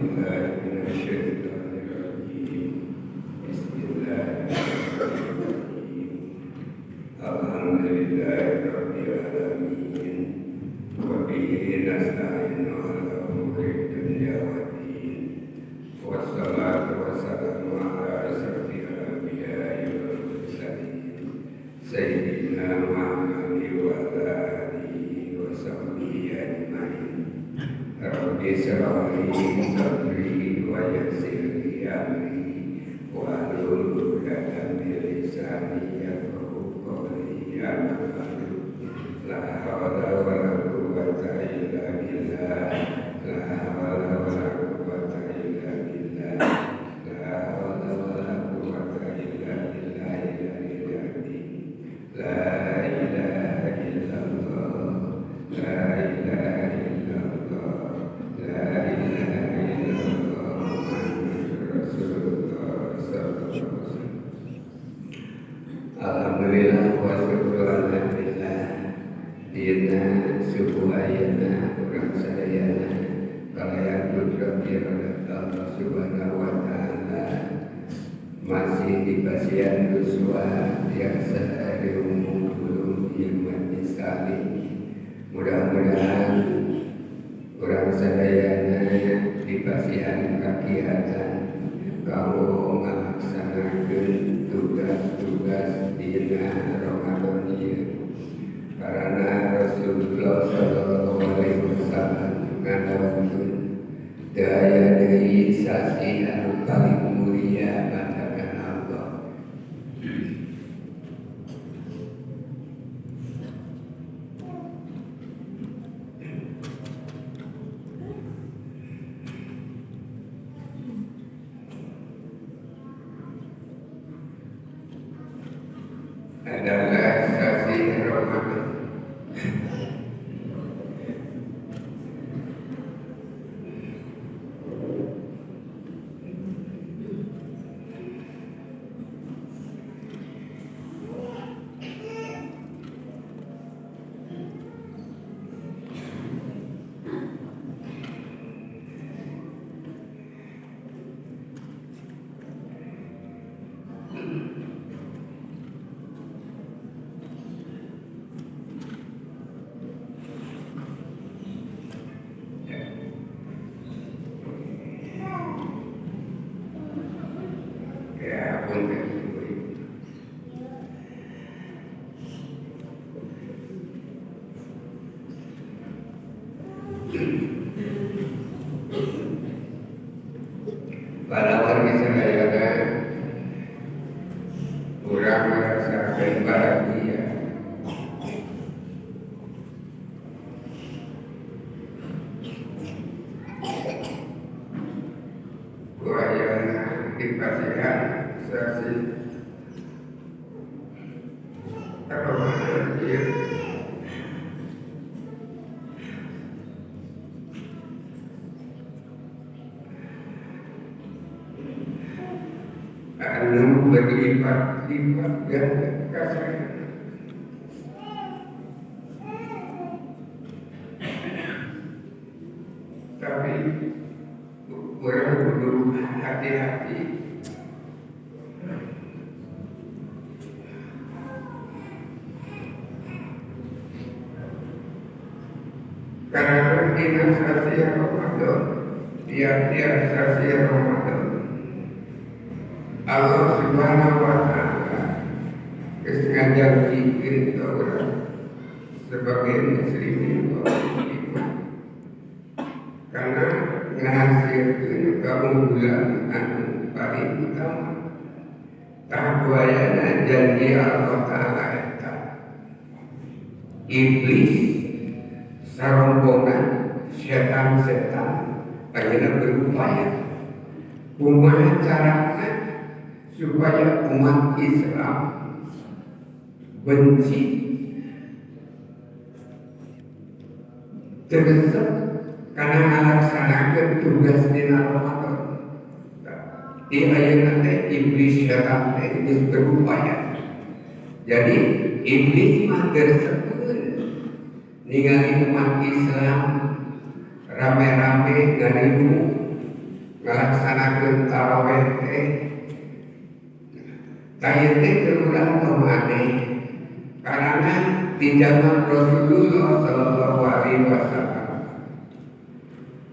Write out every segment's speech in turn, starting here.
billahi minasyaitonir rajim. Bismillahirrahmanirrahim. Alhamdulillahi rabbil alamin. Wa bihi nasta'inu ala umuri dunya waddin. Wassalatu wassalamu ala asyrafil anbiya'i wal mursalin sayyidina Muhammadin wa ala alihi wa sahbihi ajma'in. Rabbi shrah li sadri wa yassir li amri wahlul 'uqdatam min lisani yafqahu qawli. Amma ba'du. La hawla wa la quwwata illa billah. La hawla wa la quwwata illa billah. La hawla wa la quwwata illa billahil aliyyil azim. La ilaha illallah. La ilaha illallah. La ilaha illallah Muhammadur Rasulullah sallallahu alaihi wasallam. Alhamdulillah wa syukur alhamdulillah. Dina subuh ayeuna urang sadayana kalayan kudrat Allah Subhanahu wa taala masih di pasian yuswa biasa umum belum ilmu sekali. Mudah-mudahan urang sadayana di pasian kakiatan kanggo ngalaksanakeun tugas-tugas dina Ramadan ieu. Karena Rasulullah sallallahu alaihi wasallam ngandalkeun teu aya deui sasi anu paling mulia pandangan Allah. Adalah sasi Ramadan. Ya, punten ibu-ibu. Para wargi sadayana urang merasakan bahagia ku ayana dipasihan sasi Ramadan ieu. Anu berlipat-lipat ganda kasayana. Tapi urang kudu hati-hati. Karena dina sasi Ramadan, tiap-tiap sasi Ramadan Allah Subhanahu wa taala geus ngajanjikeun ka urang sebagai muslimin wa muslimat karena ngahasilkeun keunggulan anu paling utama. Tah wayana janji Allah taala eta iblis sarombongan setan-setan ayeuna berupaya kumaha carana supaya umat Islam benci tergesek karena ngalaksanakeun tugas dina Ramadan. Di ayeuna teh iblis setan teh geus berupaya. Jadi iblis mah tersekeun ningali umat Islam rame-rame ngariung Ngalaksanakeun tarawih teh tah teh urang tong aneh karena di zaman Rasulullah sallallahu alaihi wasallam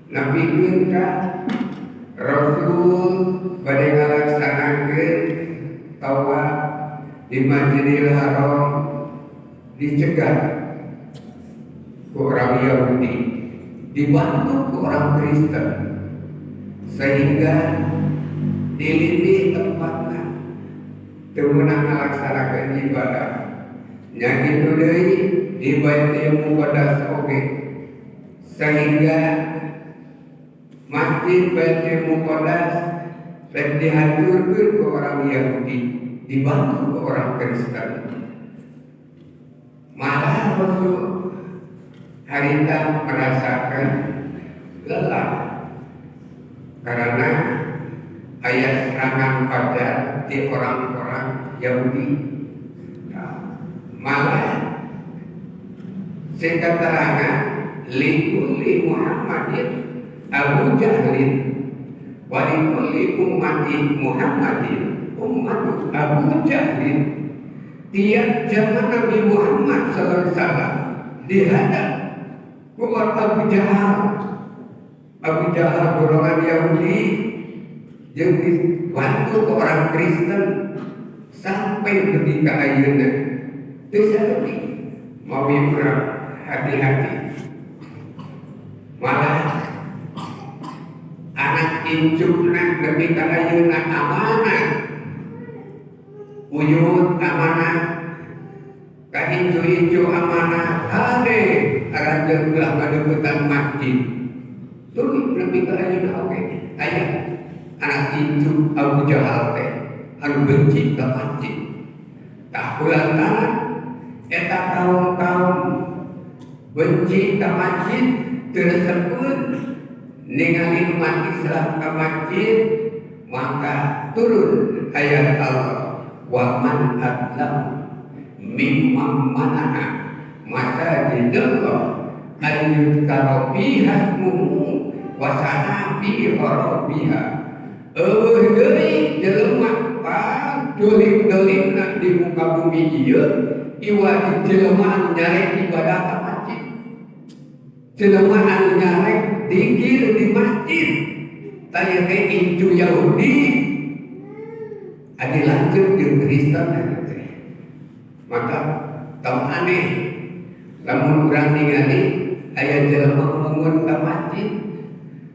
napikeun ka Rasul bade ngalaksanakeun tawaf di Masjidil Haram dicegah ku orang Yahudi, dibantu ku orang Kristen sehingga dilindih tempatna teu meunang ngalaksanakeun ibadah. Nya kitu deui di Baitul Muqaddas oge, sehingga Masjid Baitul Muqaddas rek dihancurkeun ku orang Yahudi, dibantu ku orang Kristen. Malah Rasul harita merasakan lelah karena aya serangan pada di orang-orang Yahudi. Nah, malah sekaterangan likulli Muhammadin Abu Jahlin wa likulli ummati Muhammadin ummatu Abu Jahlin. Tiap zaman Nabi Muhammad sallallahu alaihi wasallam dihadap ku Abu Jahal. Abu Jahal golongan Yahudi jeung dibantu ke orang Kristen sampai dugi ka ayeuna. Teu saeutik mawi urang hati-hati. Malah anak incukna nepi ka ayeuna amanah, uyut amanah, ka incu-incu amanah, hade aranjeun ulah ngadeuketan masjid. Tuluy nepi ka ayeuna oge aya anak incu Abu Jahal teh anu benci ka masjid. Tah kulantaran eta kaum-kaum benci ka masjid tersebut ningali umat Islam ka masjid, maka turun ayat Allah, wa man adlam mimman mana'a masajidallah an yuzkara fiha ismuhu wa sa'a fi kharabiha. Eueuh deui jelema padolim-dolimna di muka bumi ieu iwa jelema anu nyarek ibadah ka masjid, jelema anu nyarek dikir di masjid. Taya teh incu Yahudi adi lanjut jeung Kristen eta teh. Maka tong aneh lamun urang ningali aya jelema mungun ka masjid,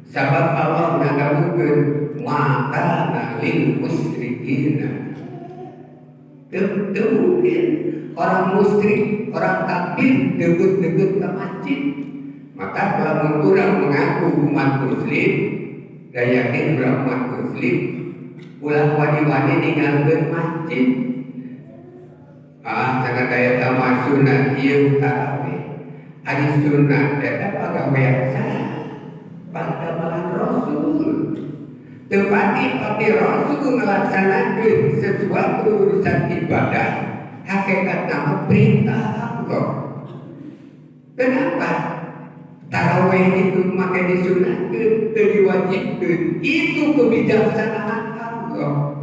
sabab Allah ngadawuhkeun maka lil musyrikina. Teu mungkin orang musyrik, orang kafir deket-deket ke masjid. Maka lamun urang mengaku umat muslim dan yakin urang umat muslim, ulah wani-wani ninggalkeun masjid. Ah, sangat daya tambah sunat ieu tarawih. Ari sunat eta pagawean saha? Padamelan Rasul. Teu pati-pati Rasul ngelaksanakeun sesuatu urusan ibadah, hakikat nama perintah Allah. Kenapa tarawih itu make disunatkeun, teu diwajibkeun? Itu kebijaksanaan Allah.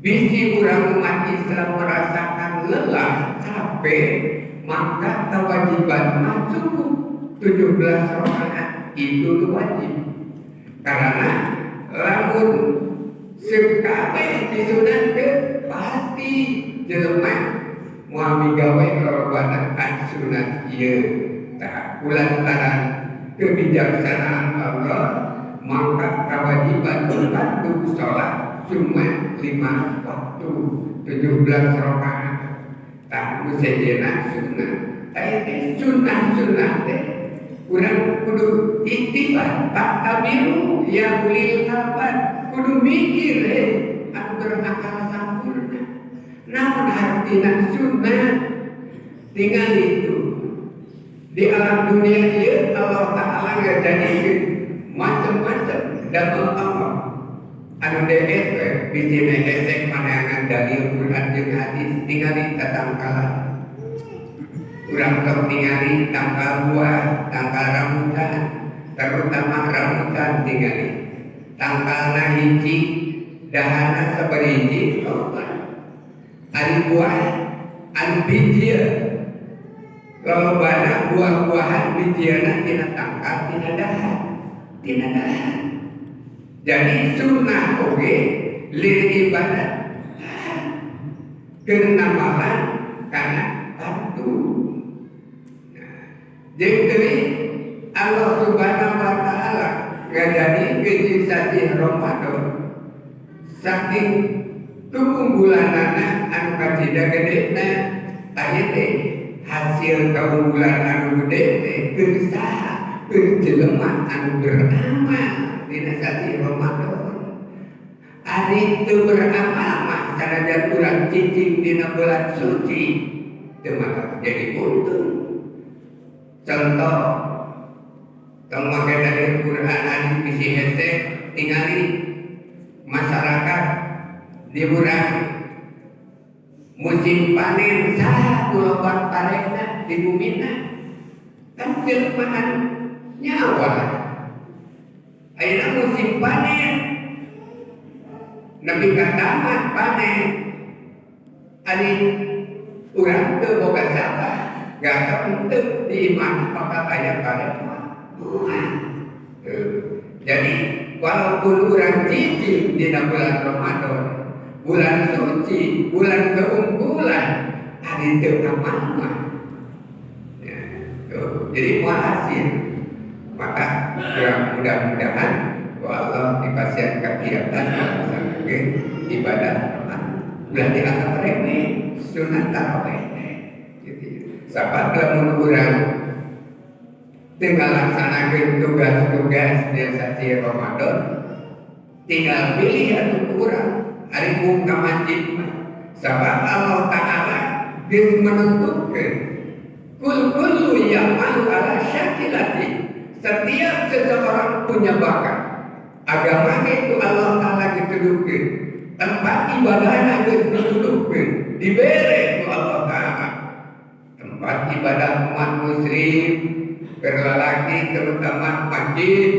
Bisi urang umat Islam merasakan lelah, capek, maka kewajiban mah cukup 17 rakaat itu wajib. Karena lamun sekabeh disunatkeun pasti jelema moal migawe lolobana sunat ieu. Tah kulantaran kebijaksanaan Allah, maka kewajiban membantu sholat cuma 5 waktu 17 rakaat. Tah nu sejenna sunat. Tah teh sunah-sunah teh urang kudu iktibar, takbiru ya ulil albab, kudu mikir anu berakal sampurna. Namun artina sunat tinggal itu di alam dunia ieu Allah Ta'ala ngajadikeun macam-macam damel Allah. Anu deet we bisi hesek maneangan dalil Quran jeung hadis tingali tatangkalan. Urang sok tingali tangkal buah, tangkal rambutan, terutama rambutan tingali. Tangkalna hiji, dahana sabariji loba. Ari buah anu bijil lolobana buah-buahan bijilna tina tangkal, tina dahan, tina dahan. Jadi sunnah oge lil ibadat keur namalan kana fardu. Nah, jeung deui Allah Subhanahu wa taala ngajadikeun sasih Ramadan saking keunggulanana anu kacida gedena. Tah, teh hasil keunggulan anu gede teh keur saha? Keur jelema anu beramal dina sasih Ramadan. Ari teu beramal mah, sanajan urang cicing dina bulan suci teu maka jadi untung. Contoh, tong make dari Quran hadis, bisi hese. Tingali masyarakat di urang musim panen, saha loba parena di bumina? Kan jelema nyawa. Ayeuna musim panen, nepi ka tamat panen. Ari urang teu boga sawah, gak henteu di imah bakal aya pare mah. Jadi walaupun urang cicing dina bulan Ramadan, bulan suci, bulan keunggulan, ari teu amal mah. Ya, tuh. Jadi moal hasil. Maka ya, mudah-mudahan Allah dipasihan kegiatan melaksanakan ibadah Ramadan. Ulah dianggap remeh sunat taraweh. Gitu. Sabab lamun urang tinggal laksanakan tugas-tugas di sasi Ramadan, tinggal pilih atau kurang hari buka masjid mah. Sebab Allah Ta'ala geus menentukan kul kullu ya'malu ala syakilati, setiap seseorang punya bakat. Agama itu Allah Ta'ala dituduhkan, tempat ibadahnya geus dituduhkan, dibere ku Allah Ta'ala tempat ibadah umat muslim. Berlelaki terutama masjid,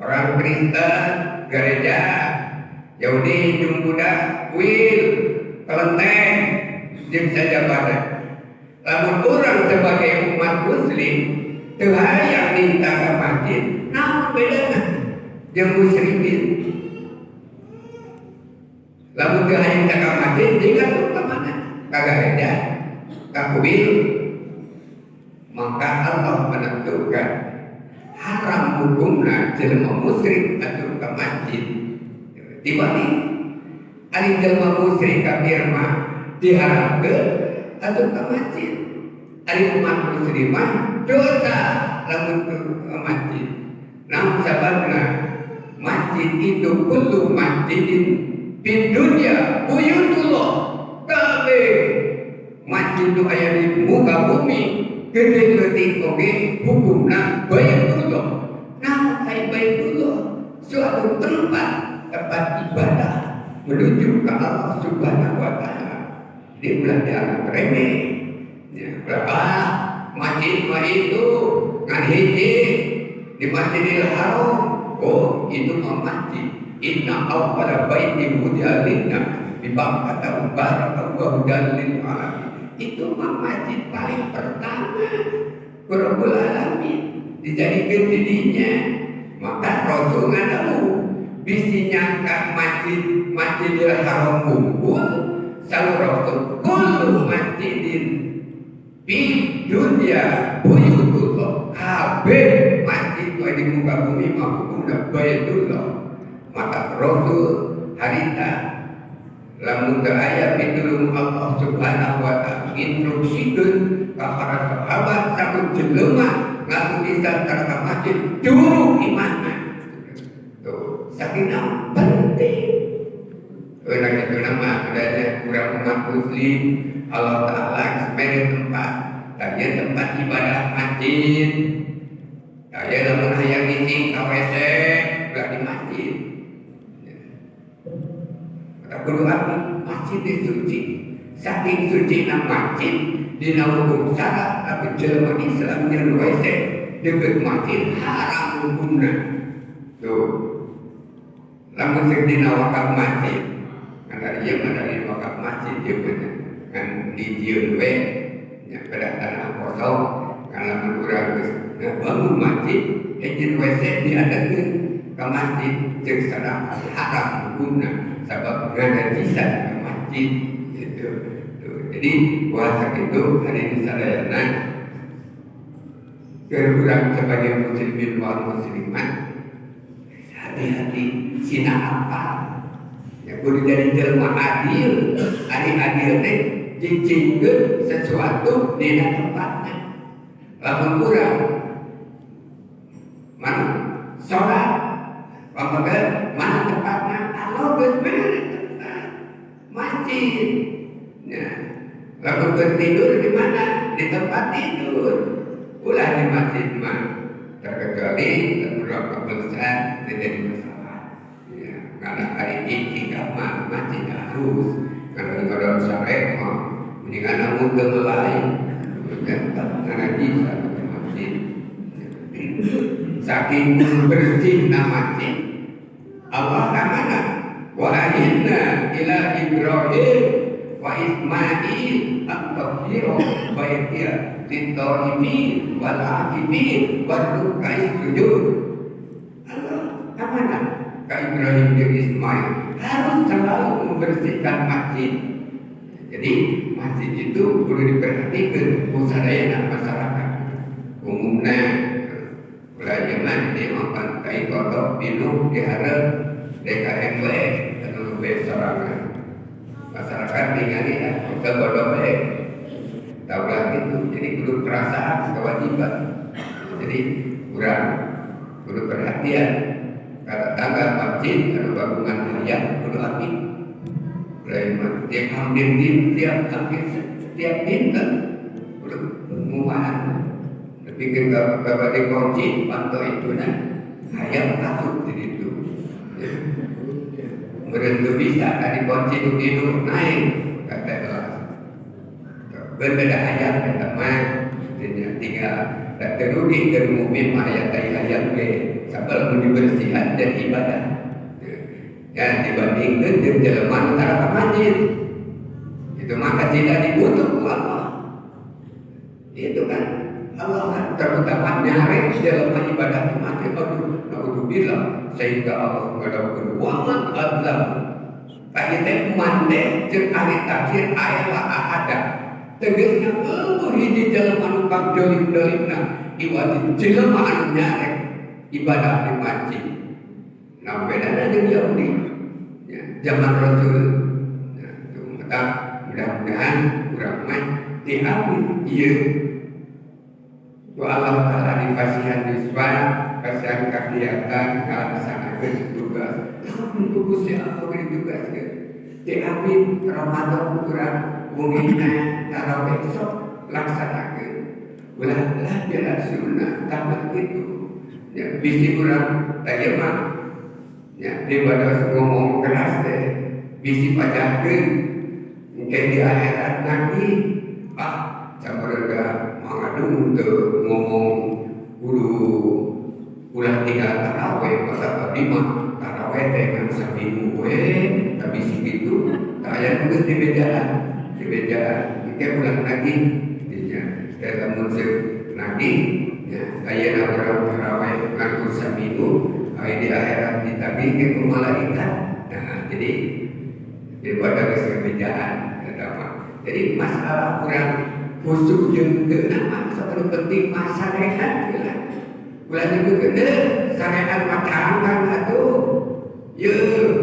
orang Kristen gereja, Yahudi jeung Buddha kuil, kelenteng jeung sajabana. Lamun urang sebagai umat muslim teu hayang minta ke masjid, naon bedana jeung musyrikin? Lamun teu hayang ka masjid, jika tuh ka mana? Ka gereja, ka kuil. Maka Allah menentukan haram hukumna jelema musyrik asup ka masjid. Dibalik, ari jelema musyrik kafir mah diharamkeun asup ka masjid, ari umat muslimah dosa lamun ke masjid. Namun sababna masjid itu kullu masjidin di dunia buyutullah. Kabeh masjid itu aya di muka bumi, gede leutik oge hukumna baitullah. Nah, kai baitullah suatu tempat, tempat ibadah menuju ke Allah Subhanahu wa taala. Jadi ulah dianggap remeh. Ya, berapa masjid mah itu ngan hiji di Masjidil Haram. Oh, itu mah masjid. Inna awwala baitin wudi'a linnas bi Bakkata mubaraka wa hudan lil alamin. Itu mah masjid paling pertama Rabbul Alamin dijadikan didinya. Maka Rasul ngadawu, bisi nyangka masjid Masjidil Haram unggul. Saur Rasul, kullu masjidin di dunia buyutullah. Kabeh masjid di muka bumi mah hukumna baitullah. Maka Rasul harita lamun teu aya pitulung Allah Subhanahu wa taala, instruksikeun ka para sahabat, sakur jelema ngaku Islam ka masjid durung imanna. Tuh, saking penting. Urang itu nama udah kurang umat muslim, Allah Ta'ala mere tempat. Tadi tempat ibadah masjid. Tadi lamun hayang ngising ka WC ulah di masjid. Kata kudu abdi masjid itu suci. Saking suci na masjid, dina hukum syara tapi jelema Islam nyeun WC deket masjid haram hukumna. Tuh. Lamun sing dina wakaf masjid, kan ari ieu mah dari wakaf masjid ieu mah kan dijieun we nya pada tanah kosong. Kan lamun urang geus ngabangun masjid, hiji WC diadakeun ka masjid, ceuk sadar haram hukumna sabab nganajisan ka masjid gitu. Tuh. Jadi puasa itu hari ini sadayana keur urang sebagai muslimin wal muslimat, hati-hati sina apa ya, kudu jadi jelma adil. Ari adil teh cicingkeun sesuatu dina tempatnya. Lamun urang mana sholat, pamagan mana tempatnya? Allah geus mere tempat masjid ya. Lamun keur tidur di mana? Di tempat tidur, ulah di masjid mah, terkecuali lamun rokok besar tidak jadi masalah ya, karena hari itikaf mah masjid harus. Kalau ngadon sare mah mendingan namun teu lain karena bisa ke masjid. Saking bersih masjid, Allah mana wa ahidna ila Ibrahim wa Ismail at-tahhira baitiya lit-ta'ifin wal 'akifin war ruk'is sujud. Allah amanah ke Ibrahim dan Ismail harus selalu membersihkan masjid. Jadi masjid itu perlu diperhatikan sadayana masyarakat umumnya. Ulah zaman dia makan tai kodok minum diharap DKM we anu we sorangan, masyarakat ningali ya usah bodoh we tahu gitu. Jadi kudu perasaan kewajiban, jadi kurang kudu perhatian kata tangga masjid anu bangunan hayam kudu apik. Ulah tiap hampir tiap hampir setiap dinten kudu ngumahan. Bikin bapak dikunci pantau itu, nah hayam masuk di situ. Kemudian itu bisa tadi kunci itu tidur naik kata kelas. Berbeda hayam eta mah tinggal tak terugi dari mukmin mah hayam tai hayam ge sabab mun dibersihan dan ibadah. Ya dibandingkan jeung jelema nu tara ka masjid. Itu maka tidak dibutuh ku Allah. Itu kan Allah kan terutama nyari jelema ibadah di masjid, aduh naudzubillah, sehingga Allah ngadawuhkeun waman adzlam. Tadi teh man teh ceuk ahli tafsir aya ahada. Tegasna eueuh hiji jelema nu pangdolim-dolimna iwati jelema anu nyarek ibadah di masjid. Nah, bedana jeung Yahudi ya, zaman Rasul. Nah, itu maka mudah-mudahan urang mah diampun ieu ku Allah Ta'ala, dipasihan yuswa, pasihan kegiatan ngalaksanakeun tugas. Ampun ku Gusti Allah beri tugaskeun. Diamin Ramadan kurang wungina tarawih sok laksanakeun. Ulah lah jalan sunnah tambah gitu. Ya, bisi urang tadi mah ya daripada ngomong keras teh bisi pajahkeun engke di akhirat nanti, ah camerga mangadung teu ngomong kudu ulah tinggal tarawih, kata abdi mah tarawih teh ngan saminggu we, tapi si kitu tah aya geus dibejaan dibejaan engke ulah nagih dinya teh. Lamun seuk nagih ya ayeuna urang tarawih ngan saminggu, aya di akhirat ditagih ke ku malaikat. Nah, jadi daripada geus ngabejaan eta mah. Jadi masalah urang khusyuk jeung teu mah sok penting mah syariat heula. Ulah nyebutkeun deui syariat mah kan atuh. Yeuh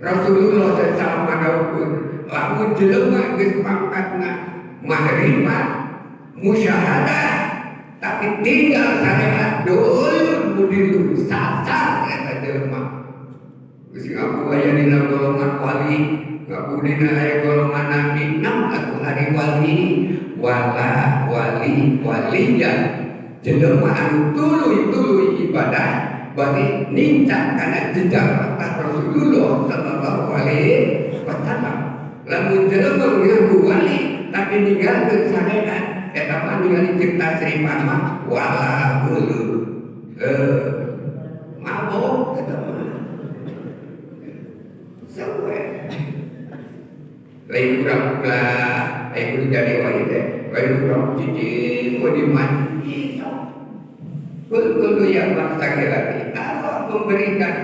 Rasulullah SAW ngadawuhkeun lamun jelema geus pangkatna mahrifat musyahadah tapi tinggal syariat, dul mudilun, sasar eta jelema. Geus ngaku aya dina golongan wali, ngaku dina aya golongan nabi, nam atuh hari wali wala wali waliya jelema anu tuluy-tuluy ibadah bari nincak kana jejak langkah Rasulullah sallallahu alaihi wasallam. Lamun jelema ngaku wali tapi ninggalkeun syariat, eta mah ningali jeung tasrifan mah wala hulu mabok eta mah. Urang ulah aya kudu jadi wae teh wae urang cicing we di masjid. Kul kullu ya'mal lagi Allah memberikan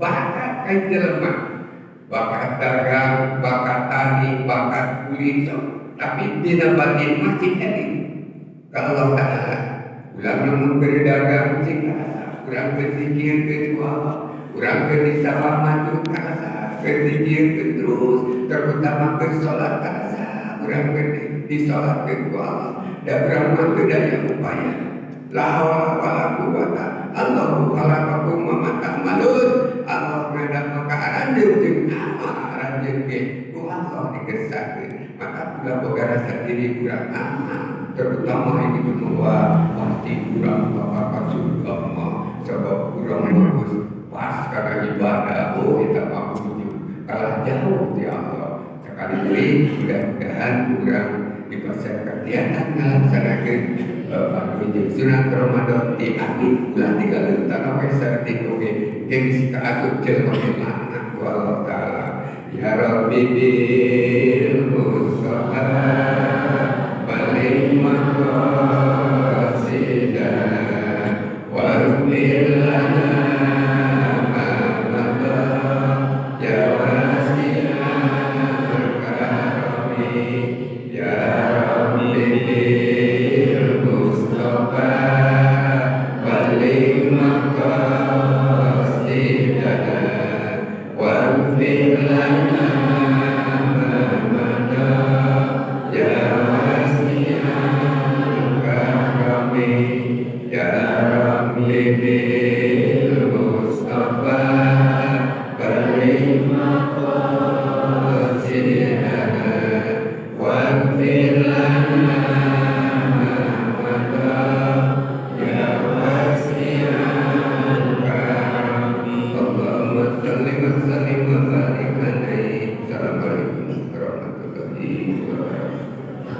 bakat ka jelema, bakat dagang, bakat tani, bakat kulit sok. Tapi dina batin masih eling ka Allah Ta'ala. Ulah lamun keur dagang cing karasa, urang keur zikir ke Allah, urang keur di sawah maju karasa, keur zikir ke terus, terutama keur salat karasa, urang keur di salat ke Allah. Dan urang mah teu daya upaya. La haula wala quwata. Allahu khalaqakum wa ma ta'malun. Allah ngadamel ka aranjeun jeung amal aranjeun ge ku Allah dikersakeun. Maka ulah boga rasa diri kurang amal, terutama ini semua pasti kurang bakal ka surga mah sebab kurang bagus pas karena ibadah. Oh, kita mah ujung kalah jauh di Allah. Sekali deui, mudah-mudahan kurang dipasarkan ngalaksanakeun fardu jeung sunat Ramadan ti abdi. Ulah tinggal tanah we saeutik oge ke bisi kaasup jelema laknat ku Allah Taala. Ya Rabbi.